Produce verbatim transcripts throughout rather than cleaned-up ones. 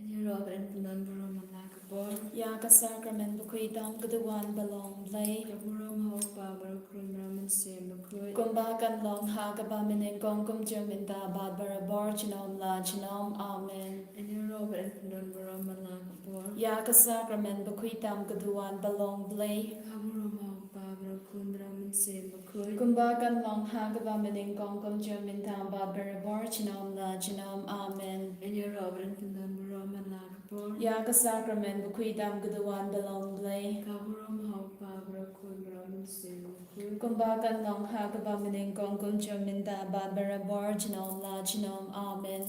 Ïaroh ban pyndon burom man la ka por. Ïa ka sakramen bakhuid tam ka duwan ba long Blei. Ka burom ha u Kpa bad u Khun bad u Mynsiem Bakhuid. Kumba kan long ha kaba mynnyngkong, kum jong mynta bad barabor, junom la junom. Amen. Ïaroh ban pyndon burom man la ka por. Ïa ka sakramen bakhuid tam ka duwan ba long Blei. Ka burom ha u Kpa bad u Khun bad u Mynsiem Bakhuid. Kumba kan long ha kaba mynnyngkong, kum jong mynta bad barabor, junom la junom. Amen. Ïaroh ban pyndon burom man la ka por. Ïa ka sakramen bakhuid tam ka duwan ba long Blei. Ka burom ha u Kpa bad u Khun bad u Mynsiem Bakhuid. Kumba kan long ha kaba mynnyngkong, kum jong mynta bad barabor, junom la junom. Amen.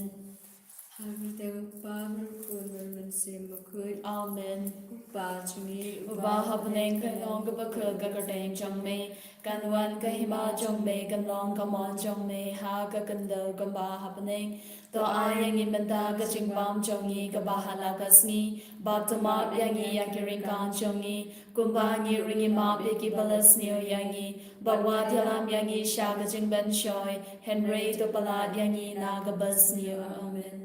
Ha ka kyrteng u Kpa bad u Khun bad u Mynsiem Bakhuid. Amen. U Kpa jong ngi uba ha bneng, kan long kaba kyrkhu ka kyrteng jong me, kan wan ka hima jong me, kan long ka mon jong me ha ka khyndew kumba ha bneng. To ai ïa ngi mynta ka jingbam jong ngi kaba ha la ka sngi, bad to map ïa ngi ïa ki ryngkat jong ngi, kumba ngi ruh ngi map ïa kiba la sniew ïa ngi, bad wat ïalam ïa ngi sha ka jingpynshoi, hynrei to palat ïa ngi na kaba sniew. Amen.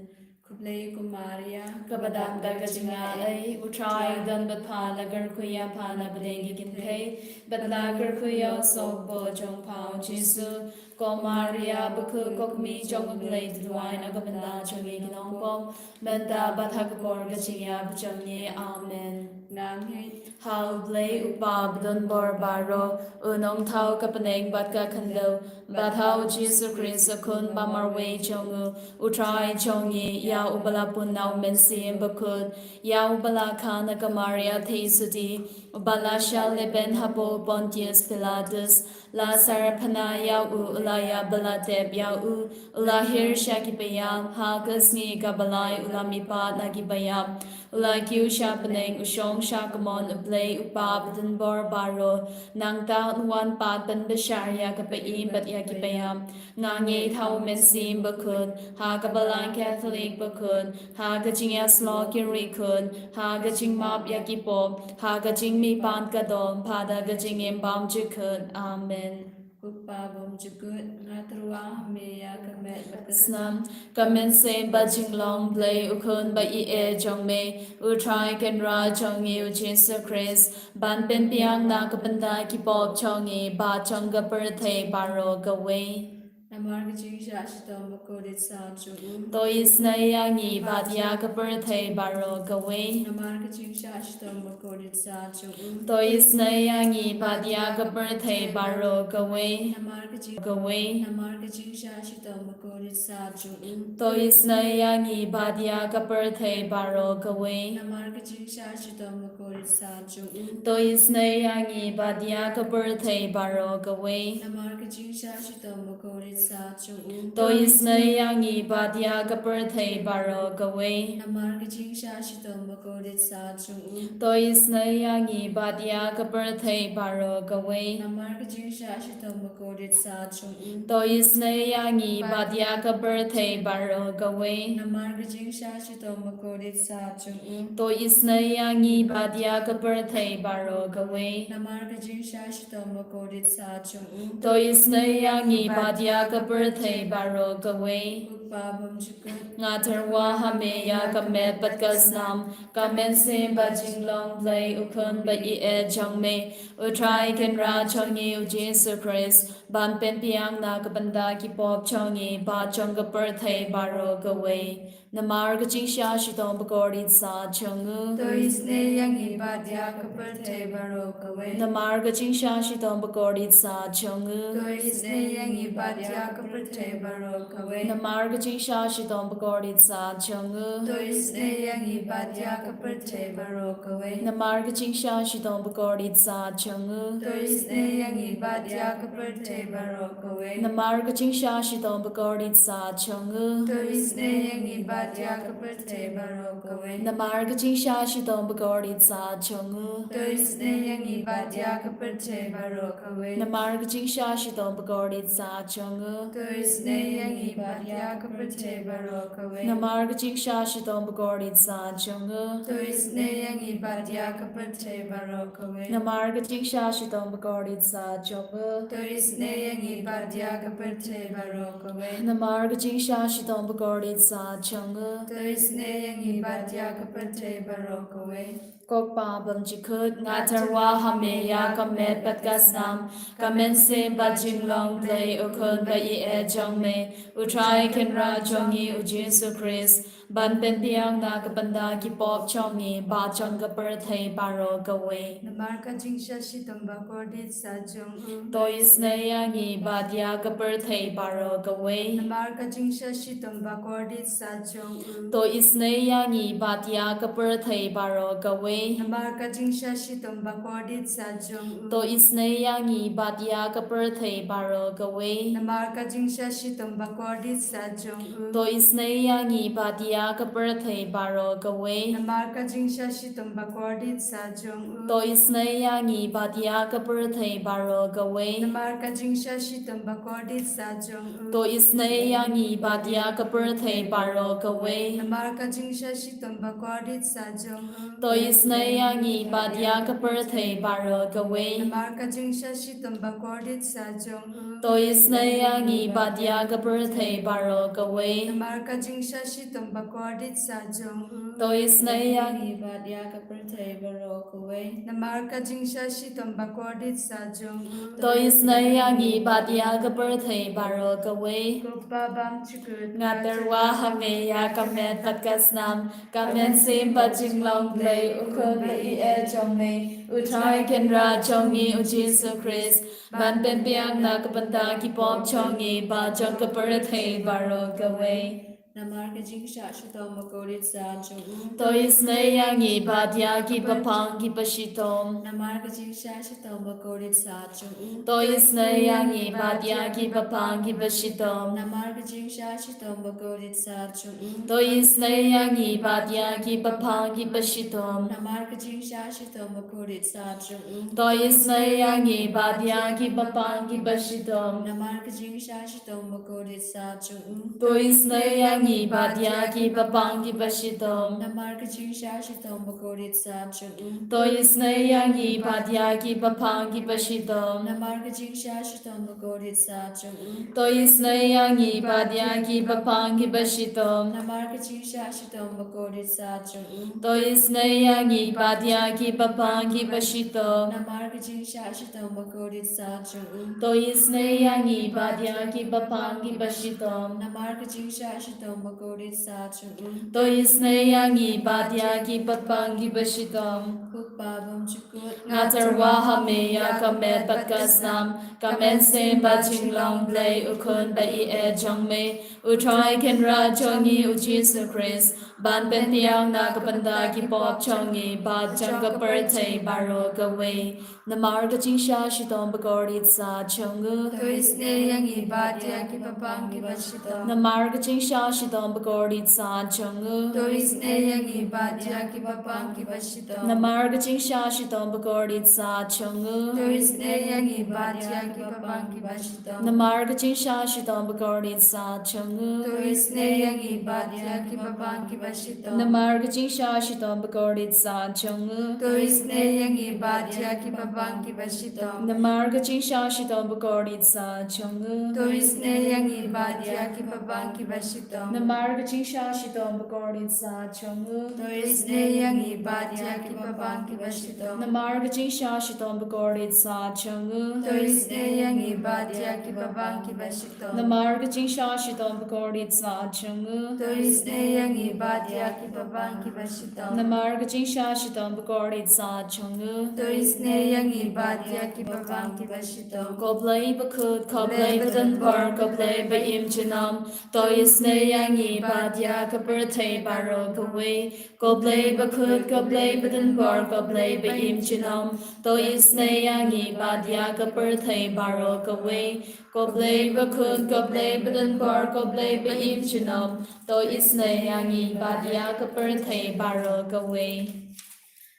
Khublei ko Maria, kaba don bad ka jingaiei, u Trai u don bad pha, la kyrkhu ïa pha na pdeng ki kynthei, bad la kyrkhu ïa u sohbor jong pha u Jisu. Ko Maria bakhuid, ko kmie jong u Blei, to duwai na ka bynta jong ngi ki nongpop, mynta bad ha ka por ka jingïap jong ngi. Amen. Nga ngeit ha u Blei u Kpa badonbor baroh, u nongthaw ka bneng bad ka khyndew, bad ha u Jisu Khrist u Khun ba marwei jong u, u Trai jong ngi, ïa uba la pun na u Mynsiem Bakhuid, ïa uba la kha na ka Maria theisotti, uba la shah lehbeiñ hapoh Pontius Pilatus, la syrphna ïa u, u la ïap bad la tep ïa u, u la hiar sha kiba ïap, ha ka sngi kaba lai u la mihpat na kiba ïap, u la kiew sha bneng, u shong sha kamon u Blei u Kpa badonbor baroh. Nangta un wan pat ban bishar ïa kiba im bad ïa kiba ïap. Nga ngeit ha u Mynsiem Bakhuid, ha ka Balang Katholik bakhuid, ha ka jingïasyllok ki riewkhuid, ha ka jingmap ïa ki pop, ha ka jingmihpat ka dohnud, bad ha ka jingim bymjukut. Amen. Ko Kpa bymjukut, nga tyrwa ha me ïa ka met bad ka snam, ka mynsiem bad jinglong Blei u Khun ba ïeit jong me, u Trai Kynrad jong ngi u Jisu Khrist, ban pynbiang na ka bynta ki pop jong ngi bad jong ka pyrthei baroh kawei. Namar ka jingshah shitom bakordit sat jong u, to isynei ïa ngi bad ïa ka pyrthei baroh kawei. Namar ka jingshah shitom bakordit sat jong u, to isynei ïa ngi bad ïa ka pyrthei baroh kawei. Namar ka jing kawei. Namar ka jingshah shitom bakordit sat jong u, to isynei ïa ngi bad ïa ka pyrthei baroh kawei. Namar ka jingshah shitom bakordit sat jong u, to isynei ïa ngi bad ïa ka pyrthei baroh kawei. Namar ka jingshah shitom bakordit sat jong u, to isynei ïa ngi bad ïa ka pyrthei baroh kawei. Namar ka jingshah shitom bakordit sat jong u, to isynei ïa ngi bad ïa ka pyrthei baroh kawei. Namar ka jingshah shitom bakordit sat jong u, to isynei ïa ngi bad ïa ka pyrthei baroh kawei. Namar ka jingshah shitom bakordit sat jong u, to isynei ïa ngi bad ïa ka pyrthei baroh kawei. Namar ka jingshah shitom bakordit sat jong u, to isynei ïa ngi bad ïa ka pyrthei baroh kawei. Ko Kpa bymjukut, nga tyrwa ha me ïa ka met bad ka snam, ka mynsiem bad jinglong Blei u Khun ba ïeit jong me, u Trai Kynrad jong ngi u Jisu Khrist, ban pynbiang na ka bynta ki pop jong ngi bad jong ka pyrthei baroh kawei. Namar ka jingshah shitom bakordit sat jong u, to isynei ïa ngi bad ïa ka pyrthei baroh kawei. Namar ka jingshah shitom bakordit sat jong u, to isynei ïa ngi bad ïa ka pyrthei baroh kawei. Namar ka jingshah shitom bakordit sat jong u, to isynei ïa ngi bad ïa ka pyrthei baroh kawei. Namar ka jingshah shitom bakordit sat jong u, to isynei ïa ngi bad ïa ka pyrthei baroh kawei. Namar ka jingshah shitom bakordit sat jong u, to isynei ïa ngi bad ïa ka pyrthei baroh kawei. Namar ka jingshah shitom bakordit sat jong u, to isynei ïa ngi bad ïa ka pyrthei baroh kawei. Namar ka jingshah shitom bakordit sat jong u, to isynei ïa ngi bad ïa ka pyrthei baroh kawei. Namar ka jingshah shitom bakordit sat jong u, to isynei ïa ngi bad ïa ka pyrthei baroh kawei. Namar ka jingshah shitom bakordit sat jong u, to isynei ïa ngi bad ïa ka pyrthei baroh kawei. Namar ka jingshah shitom bakordit sat jong To isynei ïa ngi bad ïa ka pyrthei baroh kawei. Ko Kpa bymjukut, nga tyrwa ha me ïa ka met bad ka snam, ka mynsiem bad jinglong Blei u Khun ba ïeit jong me, u Trai Kynrad jong ngi u Jisu Khrist, ban pynbiang na ka bynta ki pop jong ngi bad jong ka pyrthei baroh kawei. Namar ka jingshah shitom bakordit sat jong u. To isynei ïa ngi bad ïa ka pyrthei baroh kawei. Namar ka jingshah shitom bakordit sat jong u. To isynei ïa ngi bad ïa ka pyrthei baroh kawei. Namar ka jingshah shitom bakordit sat jong u. To isynei ïa ngi bad ïa ka pyrthei baroh kawei. Namar ka jingshah shitom bakordit sat jong u. To isynei ïa ngi bad ïa ka pyrthei baroh kawei. Namar ka jingshah shitom bakordit sat jong u. To isynei ïa ngi bad ïa ka pyrthei baroh kawei. Namar ka jingshah shitom bakordit sat jong u. To isynei ïa ngi bad ïa ka pyrthei baroh kawei. Namar ka jingshah shitom bakordit sat jong u. To isynei ïa ngi bad ïa ka pyrthei baroh kawei. Namar ka jingshah shitom bakordit sat jong u. To isynei ïa ngi bad ïa ka pyrthei baroh kawei. Namar ka jingshah shitom bakordit sat jong u. To isynei ïa ngi bad ïa ka pyrthei baroh kawei. Namar ka jingshah shitom bakordit sat jong u. To isynei ïa ngi bad ïa ka pyrthei baroh kawei. Ko Kpa bymjukut, nga tyrwa ha me ïa ka met bad ka snam, ka mynsiem bad jinglong Blei u Khun ba ïeit jong me, u Trai Kynrad jong ngi u Jisu Khrist, ban pynbiang na ka bynta ki pop jong ngi bad jong ka pyrthei baroh kawei. Namar ka jingshah shitom bakordit sat jong u. To isynei ïa ngi bad ïa ki bapang ki bashitom. Namar ka jingshah shitom bakordit sat jong u. To isynei ïa ngi bad ïa ki bapang ki bashitom. Namar ka jingshah shitom bakordit sat jong u. To isynei ïa ngi bad ïa ki bapang ki bashitom. Namar ka jingshah shitom bakordit sat jong u. To isynei ïa ngi bad ïa ki bapang ki bashitom. Namar ka jingshah shitom bakordit sat jong u. To isynei ïa ngi bad ïa ki bapang ki bashitom. Namar ka jingshah shitom bakordit sat jong u. To isynei ïa ngi bad ïa ki bapang ki bashitom. Namar ka jingshah shitom bakordit sat jong u. To isynei ïa ngi bad ïa ki bapang ki bashitom. Namar ka jingshah shitom bakordit sat jong u. To isynei ïa ngi bad ïa ki bapang ki bashitom. Namar ka jingshah shitom bakordit sat jong u. To isynei ïa ngi bad ïa ki bapang ki bashitom. Namar ka jingshah shitom bakordit sat jong u. To isynei ïa ngi bad ïa ki bapang ki bashitom. Ko Kpa bymjukut, nga tyrwa ha me ïa ka met bad ka snam, ka mynsiem bad jinglong Blei u Khun ba ïeit jong me, u Trai Kynrad jong ngi u Jisu Khrist, ban pynbiang na ka bynta ki pop jong ngi bad jong ka pyrthei baroh kawei. Namar ka jingshah shitom bakordit sat jong u. To isynei ïa ngi bad ïa ki bapang ki bashitom. Namar ka jingshah shitom bakordit sat jong u. To isynei ïa ngi bad ïa ki bapang ki bashitom. Namar ka jingshah shitom bakordit sat jong u. To isynei ïa ngi bad ïa ki bapang ki bashitom. Namar ka jingshah shitom bakordit sat jong u. To isynei ïa ngi bad ïa ki bapang ki bashitom. Namar ka jingshah shitom bakordit sat jong u. To isynei ïa ngi bad ïa ki bapang ki bashitom. Namar ka jingshah shitom bakordit sat jong u. To isynei ïa ngi bad ïa ki bapang ki bashitom. Namar ka jingshah shitom bakordit sat jong u. To isynei ïa ngi bad ïa ki bapang ki bashitom. Namar ka jingshah shitom bakordit sat jong u. To isynei ïa ngi bad ïa ki bapang ki bashitom. Namar ka jingshah shitom bakordit sat jong u. To isynei ïa ngi bad ïa ki bapang ki bashitom. Namar ka jingshah shitom bakordit sat jong u. To isynei ïa ngi bad ïa ki bapang ki bashitom. Ko Blei bakhuid, ko Blei badonbor, ko Blei ba im junom, to isynei ïa ngi bad ïa ka pyrthei baroh kawei. Ko Blei bakhuid, ko Blei badonbor, ko Blei ba im junom, to isynei ïa ngi bad ïa ka pyrthei baroh kawei. Ko Blei bakhuid, ko Blei badonbor, ko Blei ba im junom, to isynei ïa ngi bad ïa ka pyrthei baroh kawei.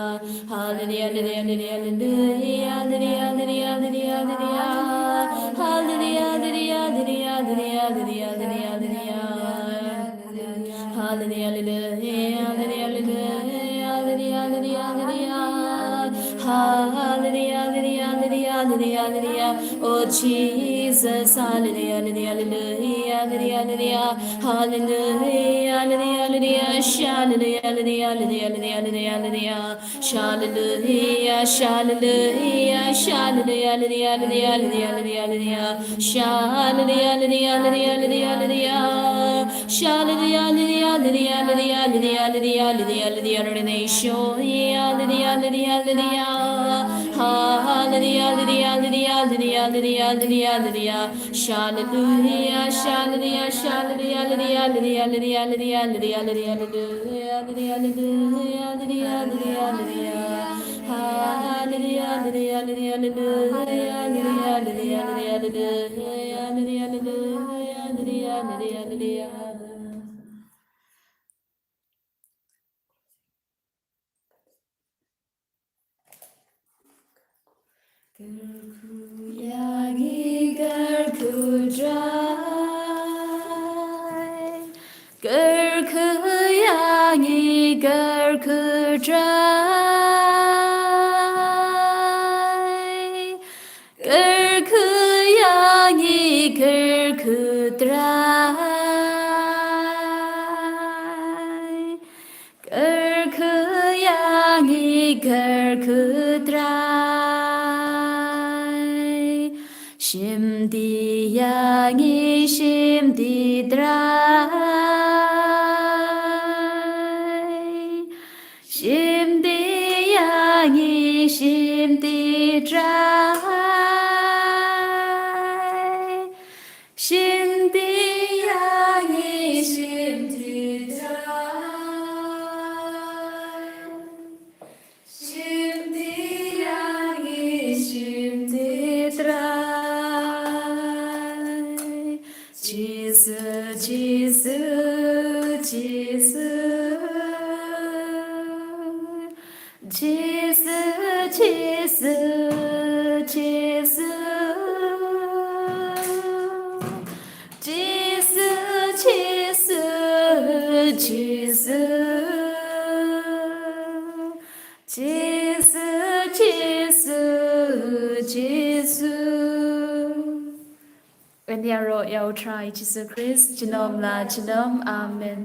Hallelujah, hallelujah, hallelujah, hallelujah, hallelujah, hallelujah, hallelujah. Hallelujah, hallelujah, hallelujah, hallelujah, hallelujah, hallelujah. Hallelujah, hallelujah, hallelujah, hallelujah, hallelujah, hallelujah. Hallelujah, hallelujah, hallelujah, hallelujah, hallelujah. Oh Jesus, hallelujah, hallelujah, hallelujah, hallelujah, hallelujah. Hallelujah, hallelujah, hallelujah. Sha, hallelujah, hallelujah, hallelujah, hallelujah, hallelujah, hallelujah. Sha, hallelujah, sha, hallelujah, sha, hallelujah, hallelujah, hallelujah, hallelujah, hallelujah. Sha, hallelujah, hallelujah, hallelujah, hallelujah, hallelujah. Sha Lydia, Lydia, Lydia, Lydia, Lydia, Lydia, Lydia, Lydia, Lydia, Lydia, Lydia, Lydia, Lydia, Lydia. Ha, ha, Lydia, Lydia, Lydia, Lydia, Lydia, Lydia, Lydia. Sha Lydia, Sha Lydia, Sha Lydia, Lydia, Lydia, Lydia, Lydia, Lydia, Lydia, Lydia, Lydia, Lydia, Lydia, Lydia, Lydia. Ha, Lydia, Lydia, Lydia, Lydia, Lydia, Lydia, Lydia, Lydia, Lydia, Lydia, Lydia, Lydia, Lydia, Lydia. Kyrkhu ïa ngi, kyrkhu Trai. Kyrkhu ïa ngi, kyrkhu Trai. Kyrkhu ïa ngi, kyrkhu Trai. Kyrkhu ïa ngi, kyrkhu Trai. Shim ti ïa ngi, shim ti Trai. Shim ti ïa ngi, shim ti Trai. Shim ti ïa ngi, shim ti Trai. Shim ti ïa ngi, shim ti Trai. Jisu, Jisu, Jisu. Jisu, Jisu, Jisu. Jisu, Jisu, Jisu. Jisu, Jisu, Jisu. Yn ïaroh ïa U Trai Jisu Khrist junom la junom. Amen.